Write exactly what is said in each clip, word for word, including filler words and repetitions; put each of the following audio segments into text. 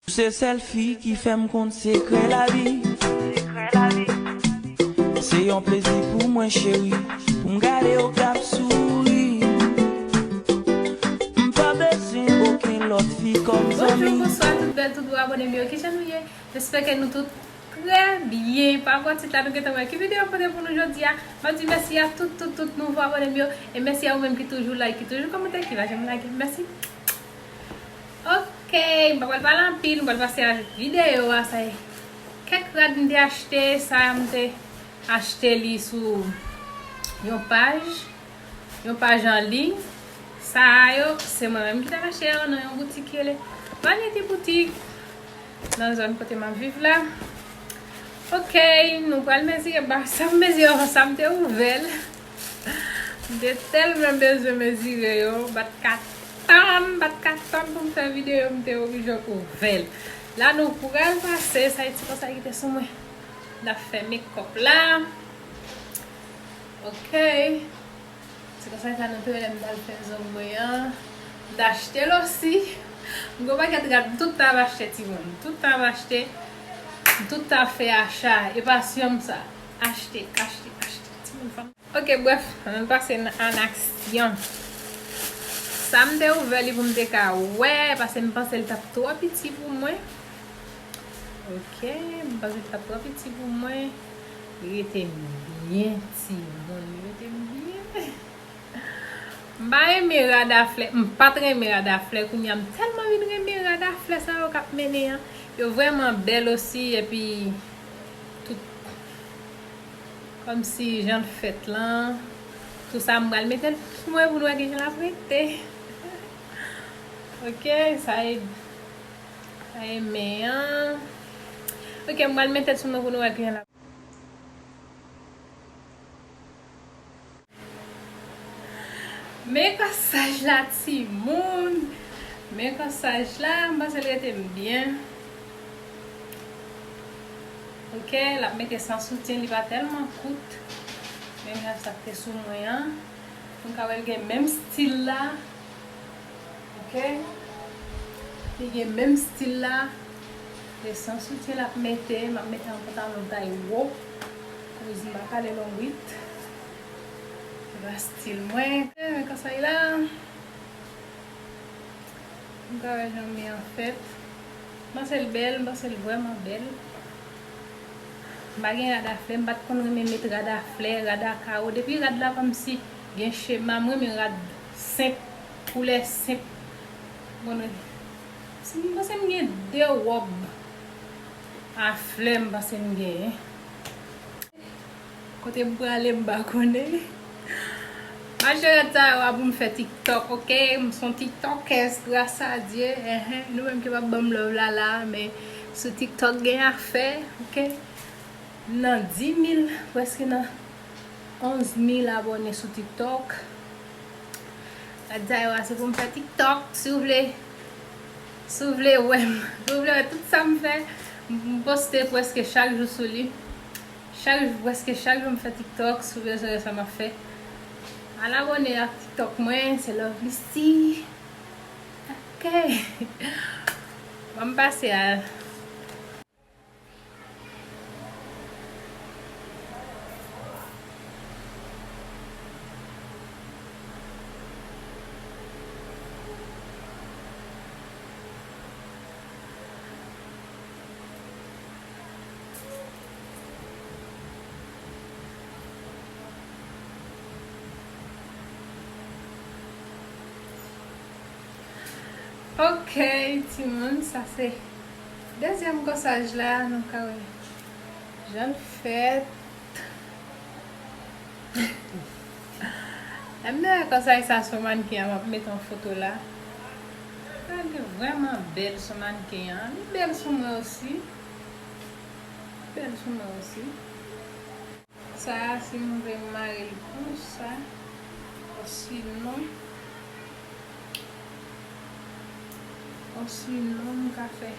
Se sèl fi ki fè m konn sekrè lavi. Se yon plezi pou mwen, cheri, pou m gade w k ap souri. M pa bezwen okenn lòt fi kòm zanmi. Bonjou, bonswa, tout bèl, tout bo abòne m yo. Kijan nou ye? M espere ke nou tout trè byen. Pa rapò a tit la, nou gentan wè ki videyo m pote pou nou jodi a. M ap di mèsi a tout, tout, tout nouvo abòne m yo. E mèsi a ou menm ki toujou like, ki toujou kòmante, ki pa janm lage. Mèsi. Ok, m pa pral pale anpil, m pral pase a videyo a. Sa e kèk rad m te achte, sa a m te achte li sou yon paj, yon paj an liy. Sa a yo, se mwen menm ki t al achte yo nan yon boutik ki rele Vanity Boutique, nan zòn kote m ap viv la. Ok, nou pral mezire ba, sa m mezire anvan sa m te ouvè l. M te tèlman bezwen mezire yo, m pa t ka tann, m pa t ka tann pou m fè videyo, m te oblije ouvè l. La nou pral pase, sa e ti konsèy ki te sou mwen. N ap fè makeup la. Ok. Se konsa sa nou te wè lè m t al fè zong mwen an. M t achte l osi. M gen yon pakèt rad, m tout tan ap achte timoun. M tout tan ap achte. M tout tan ap fè acha. E pasyon m sa. Achte, achte, achte. Timoun fanm. Ok, brèf, ann pase nan, an aksyon. Sa m te ouvè li pou m te ka wè, paske m panse l t ap twò piti pou mwen. Ok, m panse l t ap twò piti pou mwen. Li rete m byen, timoun. Li rete m byen. M pa renmen rad a flè, m pa t renmen rad a flè, kounye a m tèlman vin renmen rad a flè sa yo k ap mennen an. Yo vrèman bèl osi, epi tout kòmsi jan l fèt lan, tout sa m pral mete l sou mwen pou n wè kijan l ap rete. Ok, sa e, sa e men an. Ok, m pral mete l sou mwen pou n wè kijan l ap. Men kòsaj la, timoun. Men kòsaj la, m panse l rete m byen. Ok, l ap mete san soutyen, li pa tèlman kout. Men menm sa k te sou mwen an. Nou ka wè l gen menm stil la. Ok. Li gen menm stil la. Se san soutyen l ap mete. M ap mete yon pantalon tay wo. Kouz m pa kale lonbrit. Se pa stil mwen. Men konsèy la. M ka wè jan men an fèt. M panse l bèl, m panse l vrèman bèl. M pa gen rad a flè, m pa t konn renmen met rad a flè, rad a kawo. Depi rad la kòmsi gen chema, m renmen rad senp, koulè senp. Bon, si m panse m gen de wòb a flè, m panse m genyen. Kote m prale, m pa konnen. M achte rad sa yo a pou m fè TikTok, ok? M se yon tiktokèz, gras a Dye. Enhen, nou menm ki p ap ban m love la la, men sou TikTok gen afè, ok? M nan dis mil, prèske nan onz mil abòne sou TikTok. Rad sa yo a se pou m fè TikTok, si w vle, si w vle wè m, si w vle wè tout sa m fè, m poste prèske chak jou sou li. Chak jou, prèske chak jou m fè TikTok, si w bezwen wè sa m ap fè. Al abòne ak TikTok mwen, se Lovelyssy. Ok. Ban m pase a. Ok, timoun, sa se dezyèm kòsaj la, nou ka wè jan l fèt. Lè m te wè kòsaj sa sou mannken an, m ap mete yon foto la. Sa li vrèman bèl sou mannken an. Li bèl sou mwen osi. Bèl sou mwen osi. Sa a, si m vle m mare l konsa, osinon, osinon m ka fè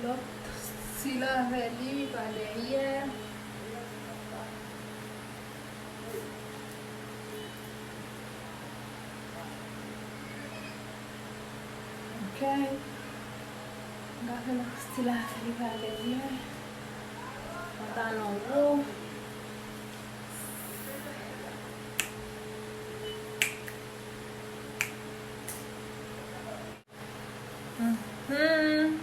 lòt stil avè li pa dèyè. Ok. M pa fè nan stil la, li pa lèzyen. Pantalon wo. Mhm.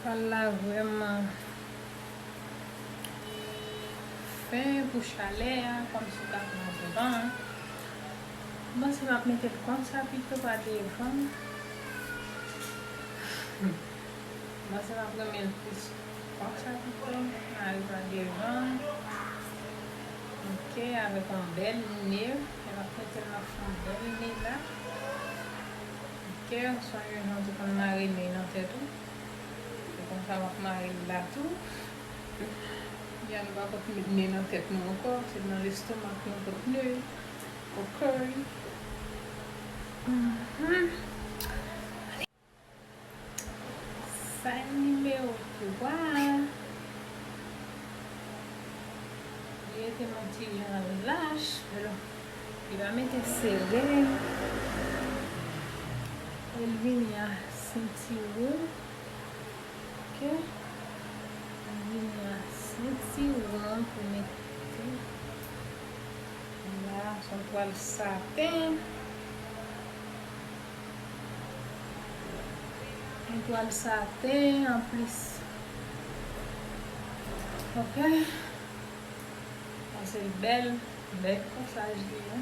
Pal la vrèman fen pou chalè a, kòmsi w ka pran van. M panse m ap mete l konsa pito pa devan. M panse m ap renmen l plis konsa pito, mare pa devan. Ok, avèk yon bèl ne. Lè m ap mete l, m ap fè yon bèl ne la. Ok, sonje jan w te konn mare ne nan tèt ou. Se konsa w ap mare l la tou. Ya nou pa pot met ne nan tèt nou ankò, se nan lestomak nou pot ne. Ok. Mhm. Sa nimewo twa a. Li rete yon ti jan lach, li pa mete sere. Li vini a sentiwon. Ok. Li vini a sentiwon pou mete. La, se yon twal saten. Yon twal saten anplis. Ok. Panse l bèl, bèl kòsaj li ye.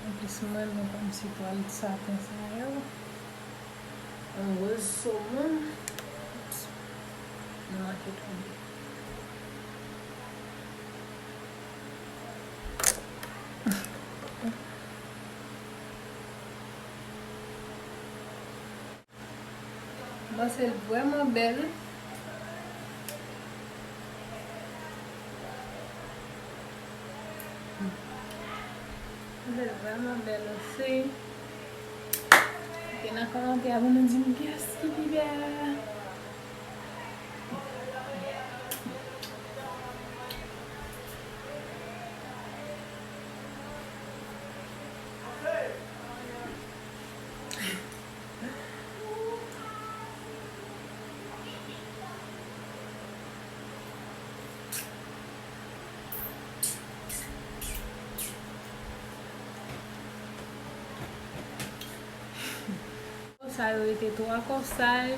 Anplis, mwen renmen kòmsi twal saten sa yo. Yon woz somon. Oops. Nou manke tonbe. Bon, se vrèman bèl. Se vrèman bèl osi. Kite nan kòmantè a pou nou di m kiyès ki pi bèl. Sa yo rete twa kòsaj.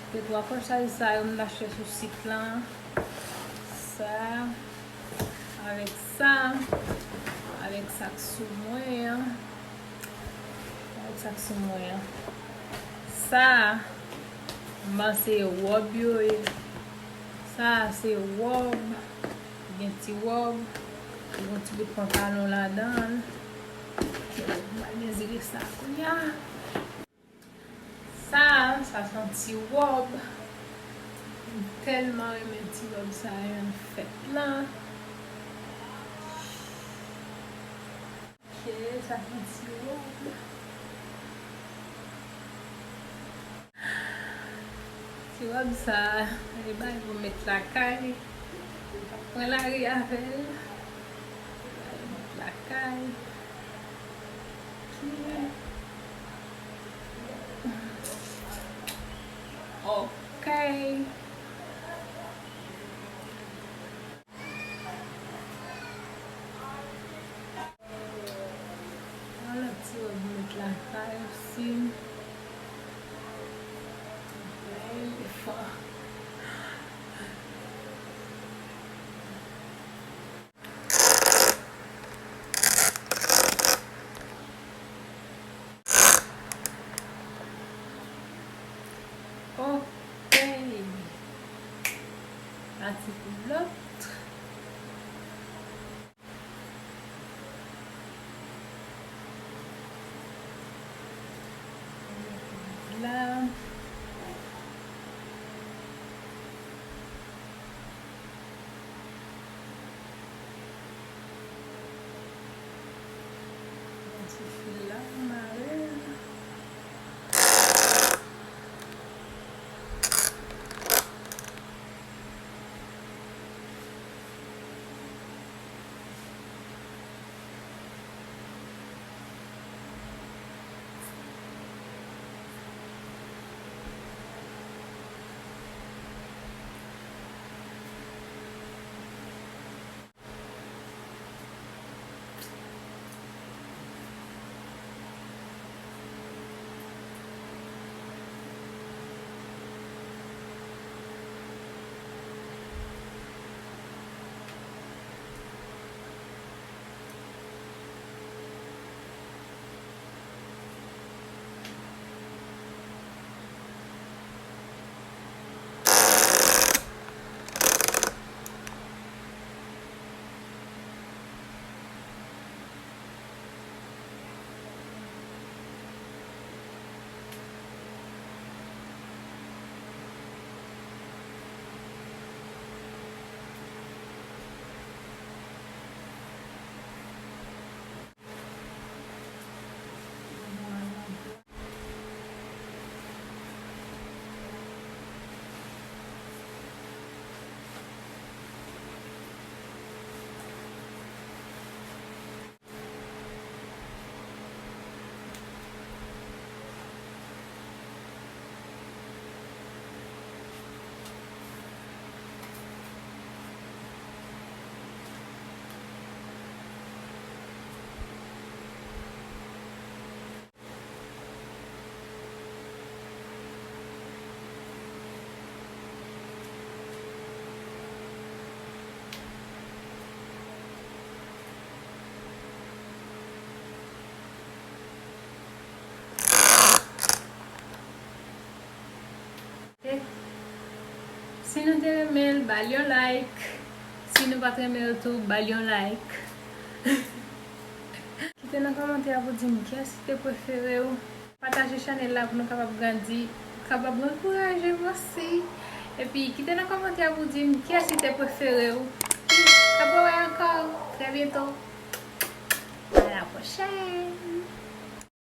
Rete twa kòsaj sa yo m t achte sou sit lan. Sa, avèk sa, avèk sa k sou mwen an. Avèk sa k sou mwen an. Sa, m panse wòb yo ye. Sa se wòb. Gen ti wòb. Gen yon ti bout pantalon ladan l. M al dezire sa kounye a. Sa, sa se yon ti wòb. M tèlman renmen ti wòb sa yo nan fèt lan. Ok, sa se yon ti wòb. Ti wòb sa, e bay pou met lakay. Pran lari avè l. Met lakay. Ok. Yon lòt ti wòb met lakay osi. Bèl efò. Ok. Pati pou lòt. La. Yon ti fil la, mare l. Si nou te renmen l, ba l yon like. Si nou pa t renmen l tou, ba l yon like. Kite nan kòmantè a pou di m kiyès ki te prefere w. Pataje chanèl la pou nou kapab grandi, kapab ankouraje m osi. Epi kite nan kòmantè a pou di m kiyès ki te prefere w. N ap wè ankò. Trè byento. À la prochaine.